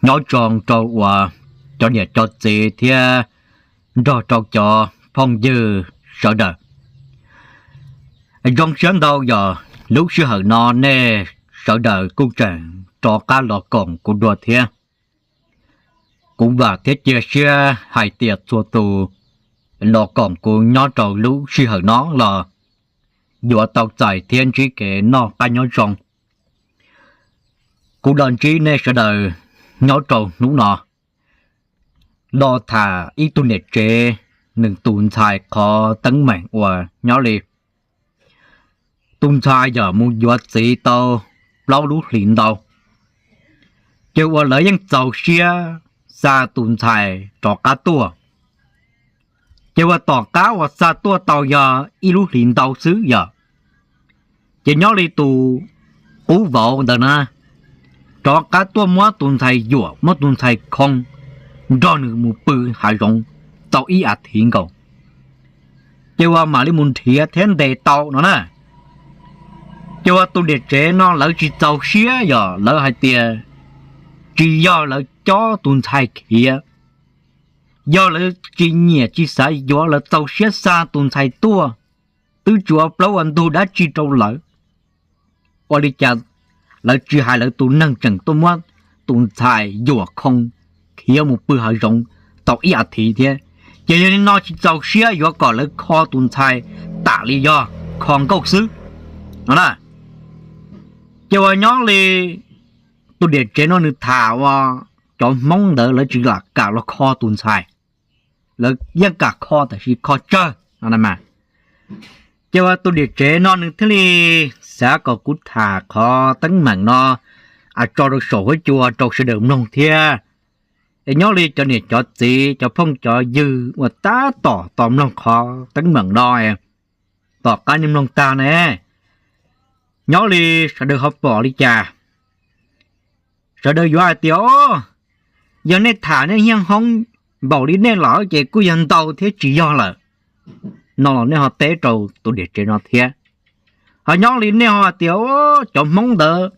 Nyob zoo rau uas cov niam cov txiv thiab nrog rau cov phooj ywg sawv daws. Zoo siab ntau yog lub sij hawm no nej sawv daws kuj tseem rov qab los koom kuv dua thiab. Kuv vam thiab cia siab hais tias txhua tus los koom kuv nyob rau lub sij hawm no los yuav tau txais thiab ntsib kev noj qab nyob zoo. Kuv los ntsib nej sawv daws nyob rau hnub no los tham ib tug niam tsev, nws tus ntxhais qhov teeb meem uas nyob li tus ntxhais yog mus yuav txiv tau plaub lub hlis ntau, ces uas lawv yeej txaus siab xa tus ntxhais rov qab tuaj. Ces uas tom qab uas xa tuaj tau yog ib lub hlis ntau xwb yom, ces nyob li tus qub vauv ntawd na rov qab tuaj muab tus ntxhais yuam, muab tus ntxhais khoo nrog nws mus pw hav zoov tau ib as thiv nkaus, ces uas mam li mus nrhiav thiab ntes tau no na. Ces uas tus niam tsev no lawv tsis txaus siab yog lawv hais tias tsis yog lawv cob tus ntxhais khiav, yog lawv tsis nyiam tsis xav yuav, lawv txaus siab xa tus ntxhais tuaj, twb tsis ua plaub ua ntug dab tsi rau lawv. Ua li cas lawv tsis hais lawv tus neeg tseem tuaj muab tus ntxhais yuam khoo khiav mus pw hav zoov tau ib as thiv thiab, ces yog li no tsis txaus siab yuav kom lawv kho tus ntxhais tam li yog kho nkauj xwb no na. Ces uas nyob li tus niam tsev no nws tham uas cov Hmoob ntawd lawv tsis lam kam los kho tus ntxhais, lawv yeej kam kho tab sis kho tsawg no. Ces uas tus niam tsev no nws thiaj li xav kom kuv tham qhov teeb meem no tso rau saum huab cua rau sawv daws mloog thiab. Es nyob li cov niam cov txiv cov phooj cov ywg uas tab tom tos mloog qhov teeb meem no, tom qab nej mloog tag ne, nyob li sawv daws ho pom li cas? Sawv daws yuav hais tias, o, yog nej tham nej hiaj hoob npaum li nej lawm ces kuj yog ntau thiab tsis yog lawm no los nej ho teb rau tus niam tsev no thiab. Ho nyob li nej ho hais tias, o, cov Hmoob ntawd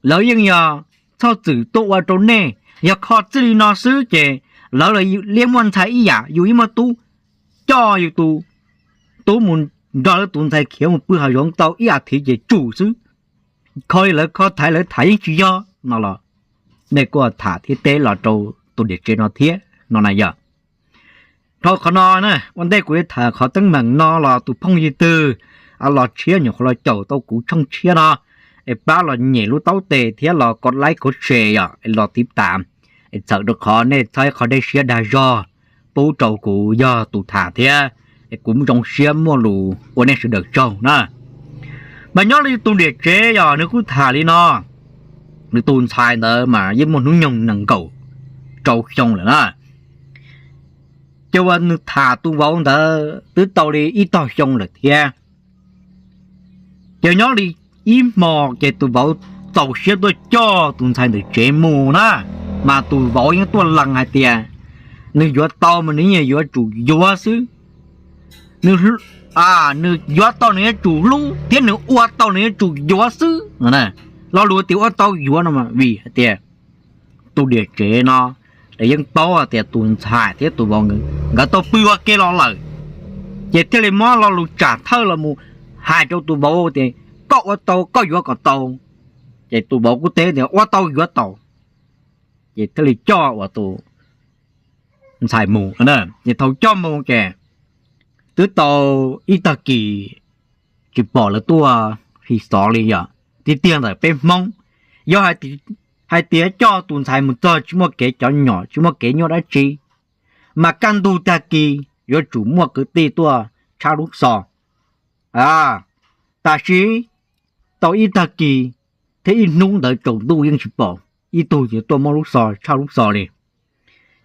lawv yeej yog txhob txwm tuaj ua rau nej, yog kho txij li no xwb ces lawv los liab muaj ntxhais ib yam, yus ib muaj tub, coj yus tus tub mus nrog lawv tus ntxhais khiav mus pw hav zoov tau ib as thiv ces tsum xwb, kho li lawv kho thaiv lawv tham yeej tsis yog no los nej kuj tham thiab teb los rau tus niam tsev no thiab no na yog. Dhau qhov no na, ua ntej kuv yuav tham qhov teeb meem no los tus phooj ywg twg los tshiab nyuam qhuav los caum tau kuv tshooj tshiab no, es pab los nyem lub taub tes thiab los kov like kov share yom, los tiv tam, es txhawm rau qhov nej txhawb qhov dej siab dag zog pub rau kuv yog tus tham thiab, es kuv zoo siab muaj lus ua nej sawv daws tsaug na. Mas nyob li tus niam tsev yog nws kuj tham li no, nws tus ntxhais ntawd mas yeej muaj hnub nyoog nees nkaum rau xyoo lawm na. Ces uas nws tham tus vauv ntawd twb tau li ib tog xyoo lawm thiab. Ces nyob li ib hmo ces tus vauv txaus siab tuaj coj tus ntxhais ntawm tsev mus na, mas tus vauv yeej tuaj lees hais tias nws yuav tau mas nws yeej yuav tsum yuav xwb. Nws, nws yuav tau nws yuav tsum hlub thiab nws ua tau nws yuav tsum yuav xwb. Lo lus tias ua tau yuav no mas vim hais tias tus niam tsev no lawv yeej paub tias tus ntxhais thiab tus vauv nkawd tau pw ua ke los lawm, ces thiaj li muab lo lus tsam thawj los mus hais rau tus vauv tias koj ua tau koj yuav kom tau. Ces tus vauv kuj teb tias ua tau yuav tau, ces thiaj li coj uas tus ntxhais mus. Ces thaum coj mus ces twb tau ib tag kis tsis pom lawv tuaj his xov li yom. Tiag tiag ntawm peb Hmoob, yog hais tias coj tus ntxhais mus txog tsis muaj kev cov nyom tsis muaj kev nyuaj dab tsi, mas kaj ntug tag kis yuav tsum muaj kwv tij tuaj tshab lub xov. Tab sis tau ib tag kis thiab ib hnub ntawd tsaus ntuj yeej tsis pom ib tug yuav tuaj muab lub xov tshab lub xov li.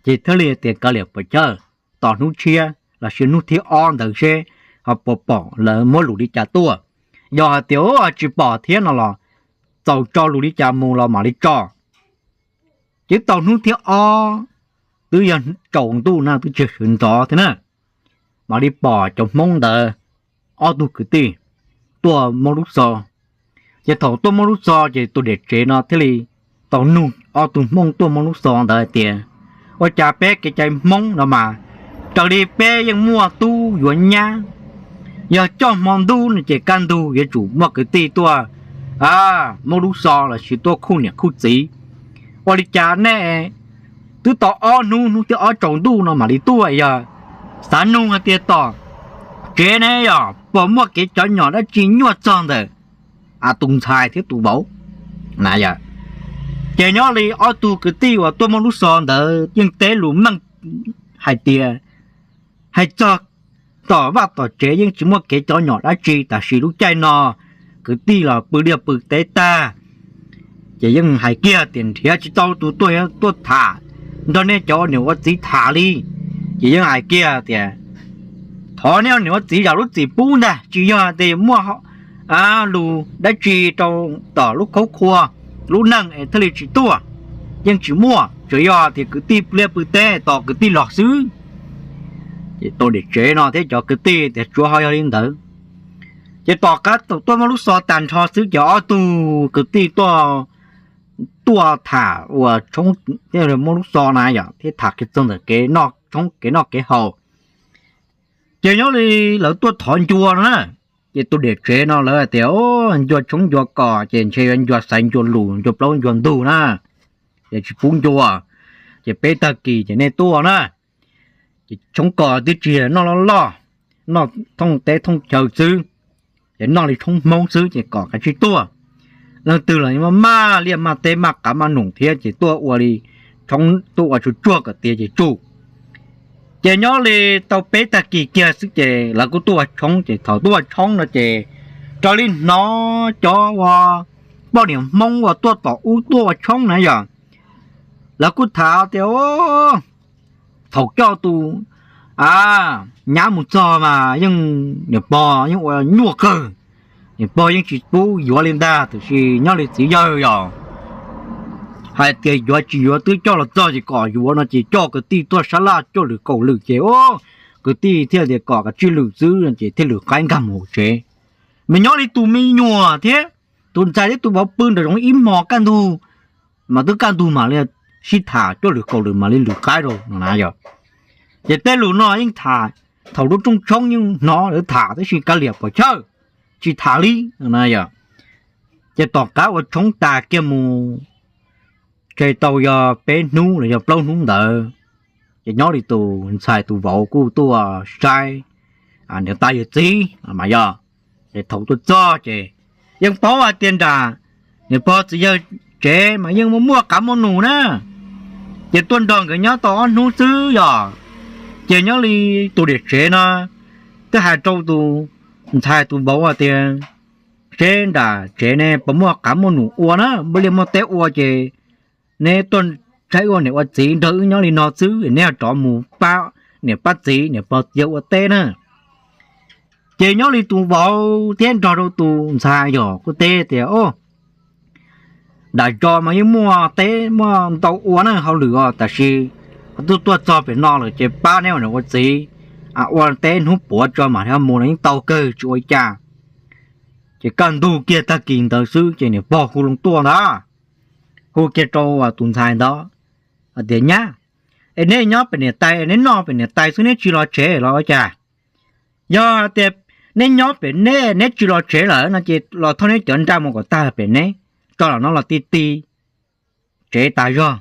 Ces thiaj li tias kav liam pov chawj, tos hnub tshiab los sis hnub thib ob ntawd seb ho puas pom lawv muab lus li cas tuaj. Yog hais tias tsis pom thiab no los txaus tso lus li cas mus los mam li tso. Ces tau hnub thib ob, twb yog tsaus ntuj na twb tsis sawv ntxov thiab na, mam li pom cov Hmoob ntawd ob tug kwv tij tuaj muab lub xov. Ces thaum tuaj muab lub xov ces tus niam tsev no thiaj li tau nug ob tug Hmoob tuaj muab lub xov ntawd hais tias, ua cas peb kev cai Hmoob no mas raws li peb yeej muaj tub yuav nyab, yog coj hmo ntuj no ces kaj ntug yuav tsum muaj kwv tij tuaj muab lub xov los sis tuaj khuj niam khuj txiv. Ua li cas nej twb tau ob hnub, hnub thib ob tsaus ntuj no mam li tuaj, yog xav nug hais tias tom tsev ne yog puas muaj kev cov nyom dab tsi nyuaj txog ntawm tus ntxhais thiab tus vauv na. Ces nyob li ob tug kwv tij uas tuaj muab lub xov ntawd yeej teb lus meej hais tias, hais txog tom vaj tom tsev yeej tsis muaj kev cov nyom dab tsi, tab sis lub caij no kwv tij los pw liaj pw teb tag, ces yeej hais kiag tias nrhiav tsis tau tus tuaj, tuaj tham nrog nej cov ua niam ua txiv tham li. Ces yeej hais kiag tias thov nej ua niam ua txiv zam lub txim pub ntag, tsis yog tias muaj lus dab tsi rau tom lub khaub khua lub neej es thiaj li tsis tuaj, yeej tsis muaj, tsuas yog tias kwv tij pw liaj pw teb tos kwv tij los xwb. Ces tus niam tsev no thiab cov kwv tij tias tsuav ho yog li ntawd. Ces tom qab tuaj muab lub xov tag nrho xwb ces ob tug kwv tij tuaj tham uas Tshoob muab lub xov na yom, thiab tham kiag txog ntawm kev noj, Tshoob kev noj kev haus. Ces nyob li lawv tuaj thov ncua no na, ces tus niam tsev no lawv hais tias ncua Tshoob ncua Kom ces ntshe yuav ncua xaiv ncua lus ncua plaub ncua ntug na, ces tsis pub ncua. Ces peb tag kis ces nej tuaj na. Ces Tshoob Kom twb tsis noj loj loj, noj thooj teb thooj chaw xwb, ces noj li Tshoob Hmoob xwb ces Kom kav tsij tuaj. Leej twg los maj maj liaj maj teb maj qav maj num thiab ces tuaj ua li Tshoob tuaj ua tsuag tsuag kom tiav ces tsum. Ces nyob li tau peb tag kis kiag xwb ces lawv kuj tuaj ua Tshoob, ces thaum tuaj ua Tshoob no ces raws li hnov cov ua poj niam Hmoob uas tuaj tom ub tuaj ua Tshoob na yom, lawv kuj tham tias thaum coj tus nyab mus txog mas yeej niam pog yeej ua nyuaj kawg, niam pog yeej tsis pub yuav li ntag, tiam sis nyob li txiv yawg yog hais tias yuav tsis yuav twb coj los txog ces kom yuav no ces coj kwv tij tuaj sab laj cuaj lwm kaum lwm ces kwv tij thiaj tias kom kav tsij lwm xwb ces thiaj lwm qaib nkag mus hauv tsev. Mas nyob li tus me nyuam thiab tus ntxhais thiab tus vauv pw nram zoov ib hmos kaj ntug, mas twb kaj ntug mam li sib tham cuaj lwm kaum lwm mam li lwm qaib rau no na yog. Ces tej lus no yeej tham, thaum lub rooj tshoob yeej hnov lawv tham tab sis kav liam pom chawj, tsis tham li no na yog. Ces tom qab ua tshoob tas kiag mus tseg tau yog peb hnub los yog plaub hnub ntawd, ces nyob li tus ntxhais tus vauv kuj tuaj saib niam tais yawm txiv mas yog. Ces thaum tuaj txog ces yeej paub hais tias nram niam pog txiv yawg tsev mas yeej muaj muaj qav muaj num na, ces tuaj nrog nkawd nyob tau ob hnub xwb yog. Ces nyob li tus niam tsev no twb hais rau tus ntxhais tus vauv hais tias seb nram tsev ne puas muaj qav muaj num ua na, muaj liaj muaj teb ua ces neb tuaj saib wb ua niam ua txiv nrog wb nyob li no xwb, neb ho rov mus pab niam pab txiv niam pog txiv yawg ua teb na. Ces nyob li tus vauv thiab nrog rau tus ntxhais yog kuj teb tias nram zos mas yeej muaj teb muaj ntau ua na hauj lwm os, tab sis ho tuaj tuaj txog pem no lawm ces pab neb ua niam ua txiv ua teb hnub puav tso mam li mus los yeej tau kawg tsis ua li cas. Ces kaj ntug kiag tag kis ntawd xwb ces niam pog hu loo tuaj ntag, hu kiag rau tus ntxhais ntawd hais tias nyab, es neb nyob pem niam tais, neb noj pem niam tais xwb neb tsis los tsev los ua cas? Yog hais tias neb nyob pem neb, neb tsis los tsev lawm no ces los thauj neb cov nra mus kom tag pem neb, tso los no los ti ti tsev tas zog.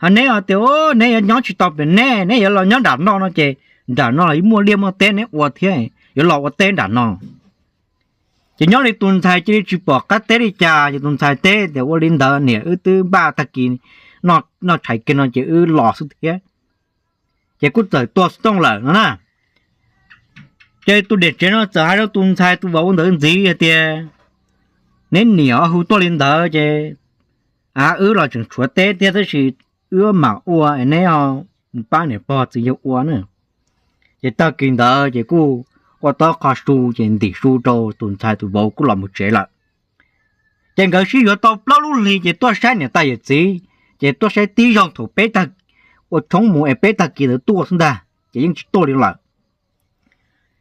Ho neb hais tias neb yuav nyob tsis tau pem neb, neb yuav los nyob nram no no ces nram no los muaj liaj muaj teb neb ua thiab, yuav los ua teb nram no. Ces nyob li tus ntxhais cia li tsis pom qab teb li cas, ces tus ntxhais teb tias ua li ntawd niam, wb twb npaj tag kis noj tshais kiag no ces wb los xwb thiab. Ces kuj txawm tua xov tooj lawm no na. Ces tus niam tsev no txawm hais rau tus ntxhais tus vauv ntawd ntxiv hais tias neb niam hu tuaj li ntawd ces wb los tseem tshuav teb thiab tab sis wb mam ua es neb mus pab niam pog txiv yawg ua na. Ces tag kis ntawd ces kuj ua tau qho su ces ntim su rau tus ntxhais tus vauv kuj los mus tsev lawm. Ces nkawd sib yuav tau plaub lub hlis ces tuaj saib niam tais yawm txiv, ces tuaj saib tib zaug thaum peb tag, ua tshoob mus es peb tag kis ntawd tuaj xwb ntag ces yeej tsis tuaj li lawm.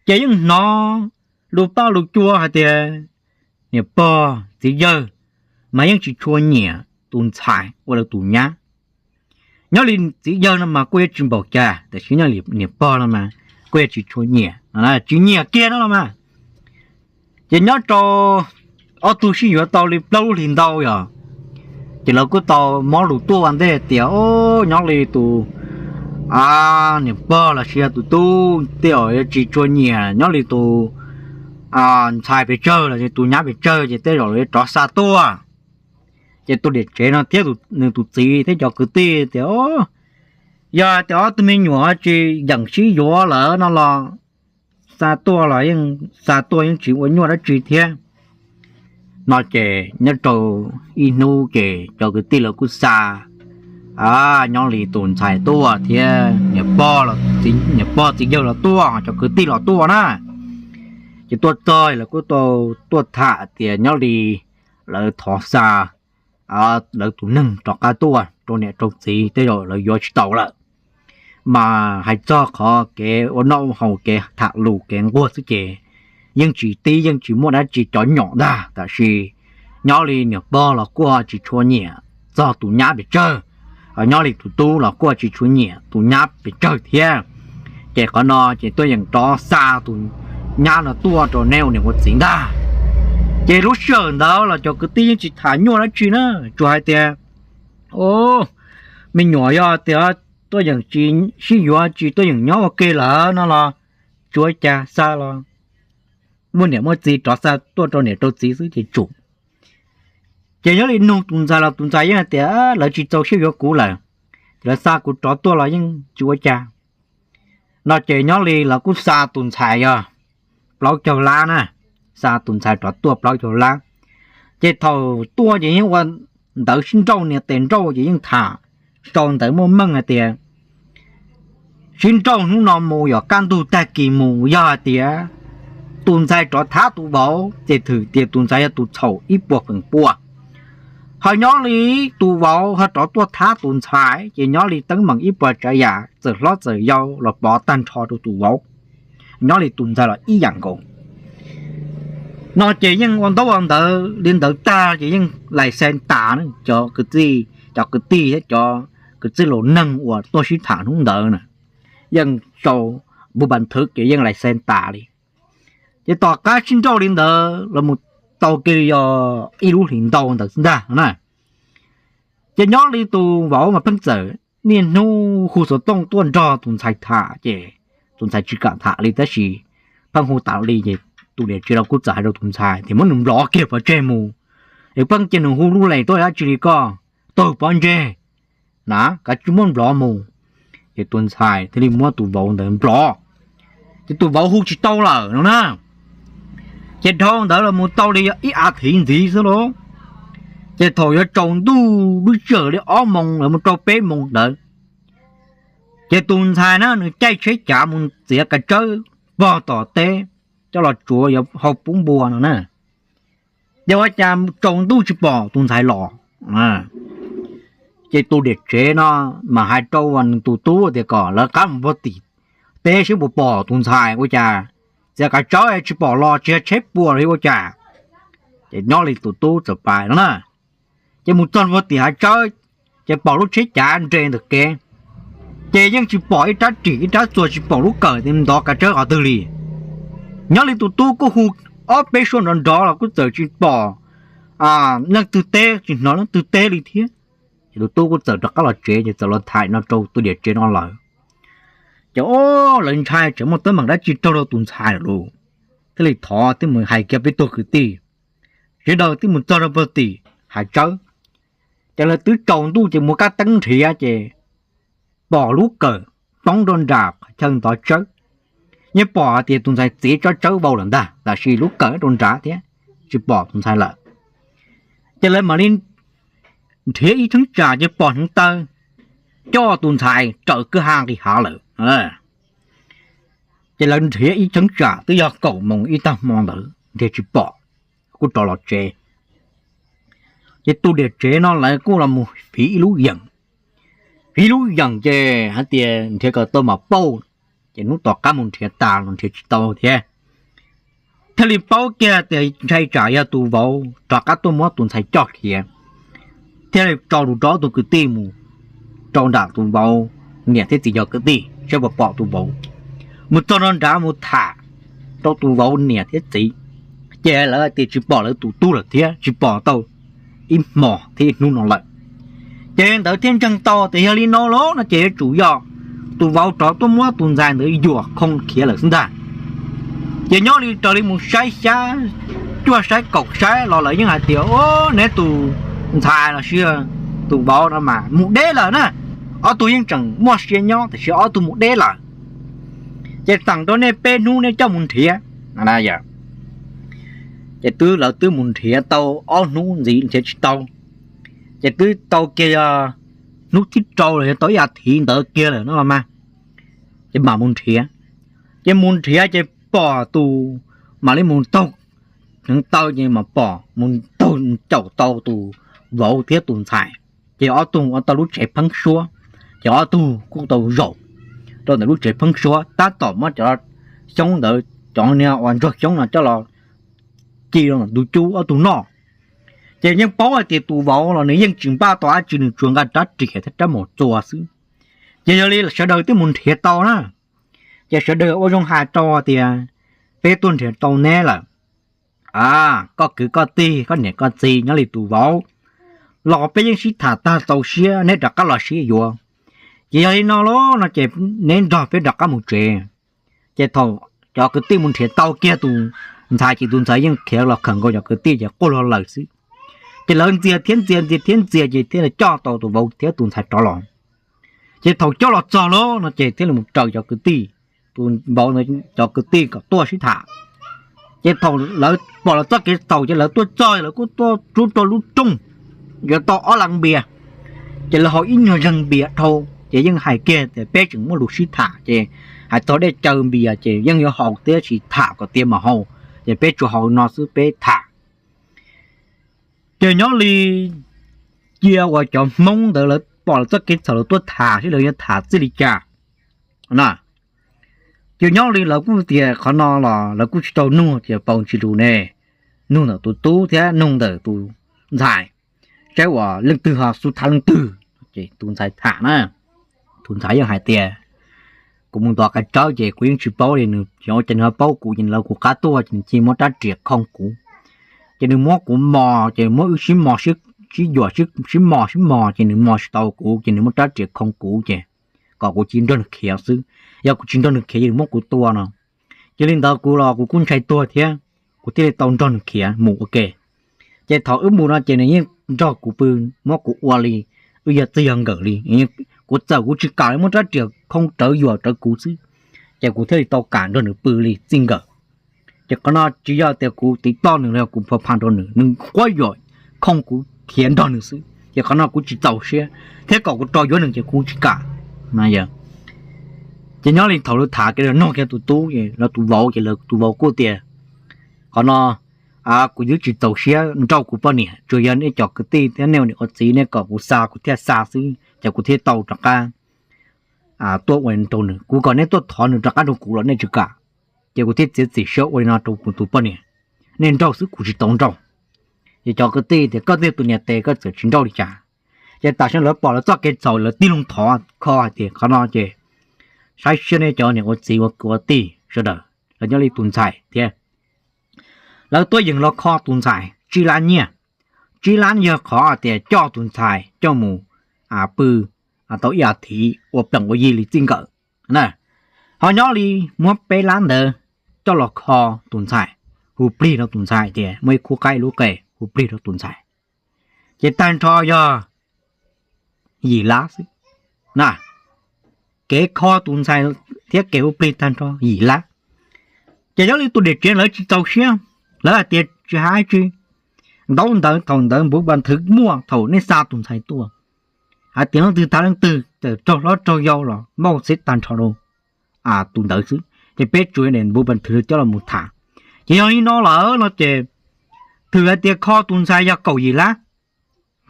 Ces yeej hnov lus paj lus cua hais tias niam pog txiv yawg mas yeej tsis tshua nyiam tus ntxhais ua lawv tus nyab. Nyob li txiv yawg no mas kuj yuav tsis npaum cas, tab sis nyob li niam pog no mas kuj yuav tsis tshua nyiam, tsis nyiam kiag no los mas. Ces nyob rau ob tug sib yuav tau li plaub lub hlis ntau yog, ces lawv kuj tau mob lus tuaj ua ntej tias, o, nyob li tus niam pog los sis yog tus tub tej zaum yuav tsis tshua nyiam nyob li tus ntxhais pes tsawg los sis tus nyab pes tsawg, ces tej zaum yuav rov xa tuaj. Ces tus niam tsev no thiab nws tus txiv thiab cov kwv tij tias, yog tias ob tug me nyuam tsis yeem sib yuav lawm no los xa tuaj los yeej, xa tuaj yeej tsis ua nyuaj dab tsi thiab. No ces nyob rau ib hnub ces cov kwv tij lawv kuj xa nyob li tus ntxhais tuaj thiab niam pog txiv yawg los tuaj, cov kwv tij los tuaj na. Ces tuaj txog lawv kuj tuaj tham tias nyob li lawv thov xa lawv tus neeg rov qab tuaj rau niam rau txiv tej zaum lawv yuav tsis tau lawm. Mas hais txog qhov kev ua noj ua haus, kev tham lus, kev nquag xwb ces yeej tsis tib yeej tsis muaj dab tsi cov nyom ntag, tab sis nyob li niam pog los kuj tsis tshua nyiam txog tus nyab pes tsawg, nyob li tus tub los kuj tsis tshua nyiam tus nyab pes tsawg thiab. Ces qhov no ces tuaj yeem rov xa tus nyab no tuaj rau neb ua niam ua txiv ntag. Ces lub sij hawm ntawd los cov kwv tij yeej tsis tham nyuaj dab tsi na, tsuas hais tias, o, me nyuam yog tias tuaj yeem tsis sib yuav, tsis tuaj yeem nyob ua ke lawm no los tsis ua cas, xa los muaj niam muaj txiv rov xa tuaj rau niam rau txiv xwb ces tsum. Ces nyob li nug tus ntxhais los tus ntxhais yeej hais tias lawv tsis txaus siab yuav kuv lawm, ces lawv xa kuv rov tuaj los yeej tsis ua cas. No ces nyob li lawv kuj xa tus ntxhais yog plaub caug lab na, xa tus ntxhais rov tuaj plaub caug lab. Ces thaum tuaj ces yeej ua ntawv sib nrauj nias tes nrauj ces yeej tham sau ntawv muaj meej hais tias sib nrauj hnub no mus yog kaj ntug tag kis mus yog hais tias tus ntxhais rov thab tus vauv ces thwm tias tus ntxhais yog tus txhaum ib puas feem pua. Ho nyob li tus vauv ho rov tuaj thab tus ntxhais ces nyob li teeb meem ib puas tsav yam txawm hlob txawm yau los pov tag nrho rau tus vauv. Nyob li tus ntxhais los ib yam nkaus. No ces yeej ua ntaub ua ntawv li ntawd tag ces yeej lais xais tas na, cov kwv tij, cov kwv tij thiab cov kwv tij laus neeg uas tuaj sib tham hnub ntawd na, yeej sau npu pas thwv ces yeej lais xais tas li. Ces tom qab sib nrauj li ntawd los mus tau kiag li yog ib lub hlis ntau ntawd xwb ntag no na. Ces nyob li tus vauv mas pheej txawm niaj hnub hu xov tooj tuaj nrog tus ntxhais tham ces tus ntxhais tsis kam tham li tab sis pheej hu tas li ces tus niam tsev los kuj txawm hais rau tus ntxhais tias muab nws nplov kiag pov tseg mus, es pheej cia nws hu lub les tuaj dab tsi li koj, taug pob ntseg na, kav tsij muab nplov mus. Ces tus ntxhais thiaj li muab tus vauv ntawd nplov, ces tus vauv hu tsis tau lawm no na. Ces dhau ntawd los mus tau li yog ib as thiv ntxiv xwb lauj. Ces thaum yuav tsaus ntuj lub sij hawm li ob moos los mus rau peb moos ntawd, ces tus ntxhais na nws caij tsheb cav mus txiav kav tsawb pog tom teb coj los tsuav yuav hau pub npua no na. Ces ua cas tsaus ntuj tsis pom tus ntxhais los. Ces tus niam tsev no mas hais rau nws tus tub tias kom lawv qab mus puag tim teb seb puas pom tus ntxhais, ua cas txiav kav tsawb tsis pom los, tsis yog tsheb puas los ua cas. Ces nyob li tus tub txawm pais no na, ces mus txog puag tim hav tsawb, ces pom lub tsheb cav nres ntawm kev, ces yeej tsis pom ib rab ris ib rab txuas, tsis pom lub kawm ntov kav tsawb qhov twg li. Nyob li tus tub kuj hu ob peb suab nrov nrov los kuj txawm tsis pom leej twg teb, tsis hnov leej twg teb li thiab. Ces tus tub kuj txawm rov qab los tsev, ces txawm los tham no rau tus niam tsev no lawm. Ces o, lawv ntshai tsam muaj teeb meem dab tsi raug rau tus ntxhais lawm lauj, thiaj li thov thiaj mus hais kiag peb tug kwv tij, sawv daws thiaj mus txog rau puag tim hav tsawb. Ces lawv twb tsaus ntuj ces muaj kab teeb nrhiav ces pom lub kawm poob rau nram qhov chaw ntov tsawb. Yeej pom hais tias tus ntxhais txiav tsob tsawb vau lawm ntag, tab sis lub kawm rau nrad thiab tsis pom tus ntxhais lawm. Ces lawv mam li nrhiav ib cheeb tsam ces pom hneev taw coj tus ntxhais raws kwj ha nqis hav lawm. Ces lawv nrhiav ib cheeb tsam twb yog kaum moos ib tag hmo ntawd nrhiav tsis pom, kuj rov los tsev. Ces tus niam tsev no lawv kuj los mus fiv ib lub yeem, fiv ib lub yeem ces hais tias nrhiav kom tau mam pauj. Ces hnub tom qab mus nrhiav tas los nrhiav tsis tau thiab, thiaj li paub kiag tias ntshai tsam yog tus vauv rov qab tuaj muab tus ntxhais coj khiav, thiaj li tso lus rau ob tug kwv tij mus rau nram tus vauv niam thiab txiv cov kwv tij saib puas pom tus vauv. Mus txog nram mus tham rau tus vauv niam thiab txiv, ces lawv tias tsis pom lawv tus tub lawm thiab tsis pom tau ib hmos thiab ib hnub no lawm. Ces ntawd thiaj ntseeg tau tias yog li no los no ces yuav tsum yog tus vauv rov tuaj muab tus ntxhais ntawd yuam khoo khiav lawm xwb ntag. Ces nyob li raws li mus saib xyab cuaj saib kaum saib los lawv yeej hais tias, o, neb tus ntxhais los sis tus vauv no mas mus deb lawm na. Ob tug yeej tseem muaj sia nyob tiam sis ob tug mus deb lawm. Ces teem rau nej peb hnub nej coj mus nrhiav. Ces twb lawv twb mus nrhiav tau ob hnub ntxiv nrhiav tsis tau, ces twb tau kiag yog hnub thib rau los yog tau ib as thiv ntawd kiag lawm no los mas, ces mam mus nrhiav. Ces mus nrhiav ces pom tus, mam li mus taug hneev taw ces mas pom mus taug caum tau tus vauv thiab tus ntxhais. Ces ob tug ua tau lub tsev pheeb suab, ces ob tug kuj tau zaum rau ntawm lub tsev pheeb suab tab tom muab cov xyoob ntawd, cov niag uas ntsuag xyoob no coj los ci rau ntawm ntug cub ob tug noj. Ces yeej paub hais tias tus vauv los nws yeej tsis npaj tau dab tsi, nws tsuas nqa rab riam thiab rab mus txua xwb. Ces yog li sawv daws twb mus nrhiav tau na, ces sawv daws ua zoo hais rau tias peb tuaj nrhiav tau neb lawm, koj kwv koj tij koj niam koj txiv nyob li tus vauv los peb yeej sib tham tag txaus siab, neb rov qab los sib yuav. Ces yog li no los no ces neb nrog peb rov qab mus tsev. Ces thaum cov kwv tij mus nrhiav tau kiag tus ntxhais ces tus ntxhais yeej khiav los khawm nkaus cov kwv tij ces quaj luag lawm xwb. Ces lawv ntxias thiab ntxias ntxias thiab ntxias ces thiaj li coj tau tus vauv thiab tus ntxhais rov los. Ces thaum coj los txog lawm no ces thiaj li mus raws cov kwv tij, tus vauv cov kwv tij kom tuaj sib tham. Ces thaum lawv pom lawv txoj kev txhaum ces lawv tuaj txog lawv kuj tuaj rub rau lub rooj, yuav tau ob leeg npias. Ces lawv haus ib nyuag zeeg npias dhau, ces yeej hais kiag tias peb tseem muaj lus sib tham ces hais txog dej cawv npias ces yeej yuav haus tiam sis tham kom tiav mas haus, ces peb tsuas haus no xwb peb tham. Ces nyob li cia uas cov Hmoob ntawd lawv pom lawv txoj kev txhaum lawv tuaj tham seb lawv yuav tham txij li cas na. Ces nyob li lawv kuj tias qhov no los lawv kuj tsis tau nug tias paus ntsis lus ne, nug ntawm tus tub thiab nug ntawm tus ntxhais, saib uas leej twg ho xub thab leej twg. Ces tus ntxhais tham na, tus ntxhais yeej hais tias kuv mus ntov qab tsawb ces kuv yeej tsis paub li, nws ua cas nws ho paub kuv ces nws lawv kuv qab tuaj ces nws cia muab rab riam khoo kuv. Ces nws muab kuv mos ces muab wb sib mos, sib yuam, sib mos sib mos ces nws mos tsis tau kuv ces nws muab rab riam khoo kuv ces kom kuv cia nrog nws khiav xwb. Yog kuv tsis nrog nws khiav ces nws muab kuv tua no. Ces li ntawd kuv los kuv kuj ntshai tuag thiab, kuv thiaj li tau nrog nws khiav mus ua ke. Ces thaum wb mus no ces nws yeej nrog kuv pw, muab kuv ua li wb yog txij yog nkawm li. Kuv txawm kuv tsis kam li muab rab riam khoo rawv yuam rawv kuv xwb, ces kuv thiaj li tau kam nrog nws pw li txij nkawm. Ces qhov no tsis yog tias kuv tiv toj nws los yog kuv pha pha rau nws, nws quab yuam khoo kuv khiav nrog nws xwb, ces qhov no kuv tsis txaus siab thiab kom kuv rov yuav nws ces kuv tsis kam. Ces nyob li thaum lawv tham kiag no kiag tus tub los tus vauv ces tus vauv kuj tias qhov no kuv twb tsis txaus siab nrauj kuv poj niam, tsuas yog nej cov kwv tij thiab nej ua niam ua txiv nej kom kuv xa kuv thiaj xa xwb ces kuv thiaj tau rov qab tuaj ua rau nws. Kuv kom nej tuaj thov nws rov qab rau kuv los nej tsis kam, ces kuv thiaj txiav txim siab ua li no rau kuv tus poj niam. Nej nrauj xwb kuv tsis tau nrauj. Ces cov kwv tij tias koj twb yog tus niam tes koj txawm tsis nrauj li cas. Ces tam sim no lawv pom lawv txoj kev txhaum lawv tig loo thov kho hais tias qhov no ces saib siab nej cov niam ua txiv ua kwv ua tij sawv daws los nyob li tus ntxhais thiab. Lawv tuaj yeem los kho tus ntxhais tsib lab nyiaj. Tsib lab yog qhov tias coj tus ntxhais coj mus pw tau ib as thiv ua plees ua yi li txij nkawm na. Ho nyob li muab peb lab ntawd coj los kho tus ntxhais, hu plig rau tus ntxhais tias muaj ib khub qaib ib lub qe hu plig rau tus ntxhais. Ces tag nrho yog yim lab xwb na. Kev kho tus ntxhais thiab kev hu plig tag nrho yim lab. Ces nyob li tus niam tsev lawv tsis txaus siab, lawv hais tias tsis hais tsis, ntaub ntawv thaum ntawd npuv pas nthwv muaj thaum nej xa tus ntxhais tuaj, hais tias leej twg thab leej twg txawm raug hlob raug yau los npauj xib tag nrho rau tus ntawd xwb. Ces peb tsuas npuv pas nthwv coj los mus tham. Ces yog li no lawm no ces thwm hais tias kho tus ntxhais yog kaum yim lab.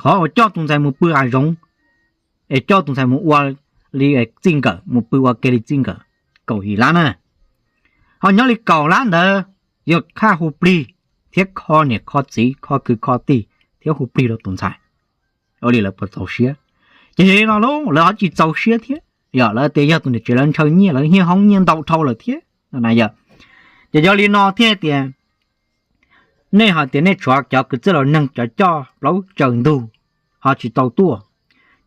Qhov uas coj tus ntxhais mus pw hav zoov es coj tus ntxhais mus ua li txij nkawm, mus pw ua ke li txij nkawm, kaum yim lab na. Ho nyob li kaum lab ntawd yog khaj hu plig thiab kho niam kho txiv kho kwv kho tij thiab hu plig rau tus ntxhais. Ua li lawv puas txaus siab? Ces yog li no lauj, lawv ho tsis txaus siab thiab, yog lawv tias yog tus niam tsev lawv ntshaw nyiaj, lawv nyiaj hoob nyiaj ntau dhau lawm thiab no na yom. Ces yog li no thiaj tias nej ho tias nej tshuav cov kwv tij los neeg cov coj plaub tsaws ntug ho tsis tau tuaj,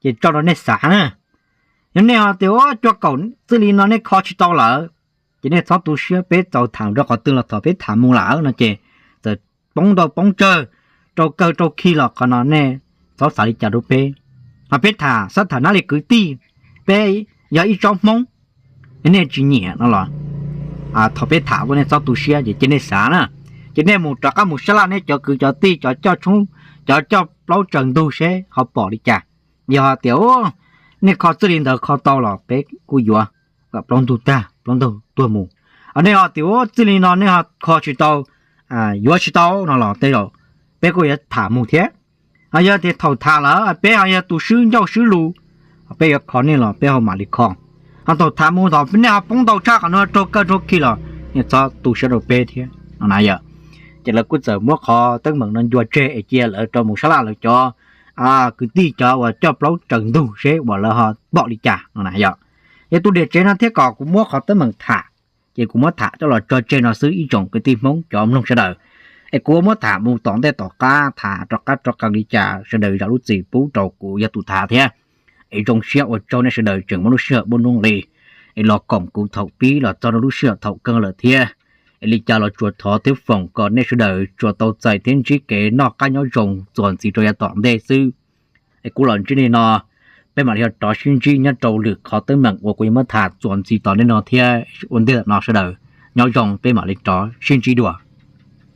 ces tso rau nej xav na. Yog nej ho tias ua cua kaum txij li no nej kho tsis tau lawm, ces nej txhob tu siab, peb txaus tham rau qhov twg los thov peb tham mus lawm no ces txawm poob ntau poob tsawg, rau kawg rau khi los qhov no nej txhob xav li cas rau peb. Ho peb tham xav tham nab li kwv tij, peb yog ib tsob Hmoob, nej tsis nyiam no los thov peb tham tuaj, nej txhob tu siab ces cia nej xav na. Ces nej mus rov qab mus sab laj nej cov kwv cov tij cov coj tshoob, cov coj plaub tsaws ntug seb ho pom li cas. Yog tias nej kho txij li ntawd kho tau los peb kuj yuav kom plaub ntug tag plaub ntug tuag mus. Nej ho tias txij li no nej ho kho tsis tau, yuav tsis tau no los tej zaum peb kuj yuav tham mus thiab. Ho yog tias thaum tham lawm peb ho yog tus swb ncauj swb lus, peb yuav kho nej los peb ho mam li kho. Ho thaum tham mus thaum nej ho poob ntau tshaj qhov no raug kawg raug khi los nej txhob tu siab rau peb thiab no na yom. Ces lawv kuj txawm muab qhov teeb meem no ncua tseg es cia lawv rov mus sab laj lawv cov kwv tij cov uas coj plaub tsaws ntug seb uas lawv ho pom li cas no na yom. Ces tus niam tsev no thiab kom kuv muab qhov teeb meem tham, ces kuv muab tham coj los tso tseg no xwb ib tsoom kwv tij Hmoob cov mloog sawv daws. Es kuv muab tham mus tom ntej tom qab, tham rov qab rov qees li cas sawv daws zam lub txim pub rau kuv yog tus tham thiab. Es zoo siab ua tsaug nej sawv daws tseem muaj lub sij hawm muaj nuj nqis es los koom kuv thaum pib los txog rau lub sij hawm thaum kawg lawm thiab. Es li cas los tsuas thov thiab foom kom nej sawv daws tsuas tau txais thiab ntsib kev noj qab nyob zoo txuas ntxiv rau yav tom ntej xwb. Es kuv los ntsib li no, peb mam li ho rov sib ntsib nyob rau lwm qhov teeb meem uas kuv yuav muab tham txuas ntxiv tom ntej no thiab. Ua ntej no sawv daws nyob zoo, peb mam li rov sib ntsib dua.